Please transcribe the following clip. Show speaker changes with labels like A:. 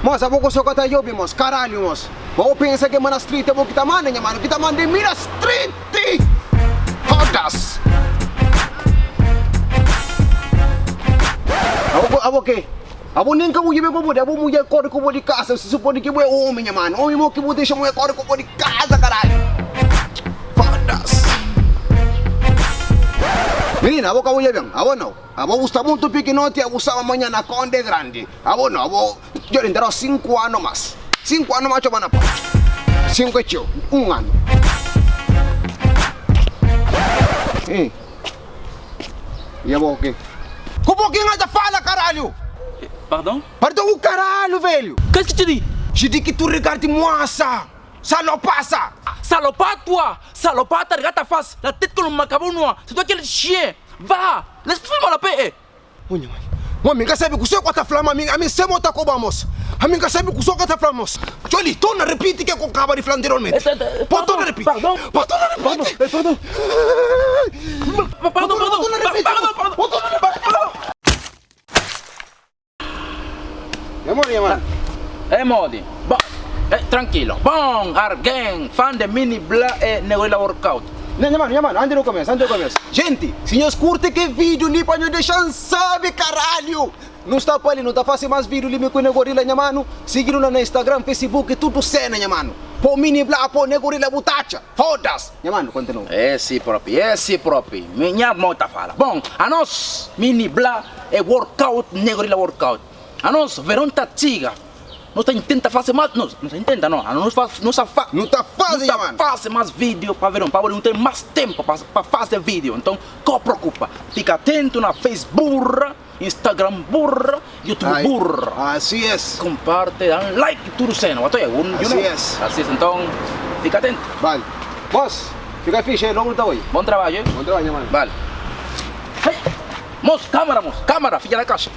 A: Mos, abo ku so ka ta yobi, mos. Karalhu, mos. Bo pensa ke ma na street abo ki ta manda, nha manu. Ki ta manda é mi na street! Fodas! Abo, abo ke? Abo nen ka bu djubi pa bu da, abo mudjer kori ku bo di kasa, si suponi ki bo é omi, nha manu. Omi mo ki bu dexa mudjer kori ku bo di kasa, karalhu. Fodas! Minina, abo ka bu dja ben, abo nau. Abo bu sta mutu pikinoti, abo saba ma nha anakonda é grandi. Abo nau, abo dja N ta dau sinku anu mas. Sinku anu mas txoma na porta. Sinku é txeu, un anu. Ih, i abo ke? Ku bo ki N ta fala, karalhu!
B: Pardon?
A: Pardon u karalhu, velhu!
B: Qu'est-ce que tu dis?
A: Je dis que tu regardes moi ça! Salopasa!
B: Salopard toi! Salopard ta regarde ta face, la tete comme le macabo noir, c'est toi qui es le chien! Va! Laisse-moi la paix eh!
A: Ô nha mãe. Ô ami, N ka sabe kuse ku ta fla, ma ami, ami N sabe ta koba mos. Ami N ka sabe kuse ku ta fla mos. Joli, torna ripiti ke ku kaba di fla anteriormenti. Pode torna ripiti.
B: Pardon.
A: Pode torna ripiti.
B: Pardon. Pardon, pardon. Pardon, pardon.
A: Pode torna ripiti. E modi, nha mano?
B: E modi? Bon, eh, tranquilo. Bon, argen, fan de mini bla e negorila workout.
A: Nha mano, nha mano, antes di kumesa, antes di kumesa. Jenti, si nhos kurti ke video li pa nhos dexa-m sabe, karalhu! Nu sta pa li, nu ta fase mas video li mi ku Negorila, nha mano. Sigi-nu la na Instagram, Facebook, tudu sena, nha mano. Po mini bla, po Negorila bu ta atxa. Fodas! Nha mano, kontinua.
B: E si propi, e si propi. Mi nha mo ta fala. Bon, anos, mini bla e workout, Negorila workout. Anos, veron ta txiga. Nos ta intenta fase mas, nos ta intenta no, anos nos ta fa,
A: Nu ta faze,
B: nu ta
A: nha mano.
B: fase mas video pa veron, pabodi nu ten mas tempo pa pa fase video. Nton, ka prokupa, fika atentu na Face burra, Instagram burra, YouTube
A: Ai,
B: burra.
A: Asi es.
B: Comparte, dan like tudu sena, watoia, you know.
A: Asi es.
B: Asi es, nton, fika atentu.
A: Bale. Boss, fika fixe, logu nu ta oi.
B: Bon trabadju, eh.
A: Bon trabadju, nha mano.
B: Bale. Hey! Mos, kamara mos, kamara, fidja da kaxa.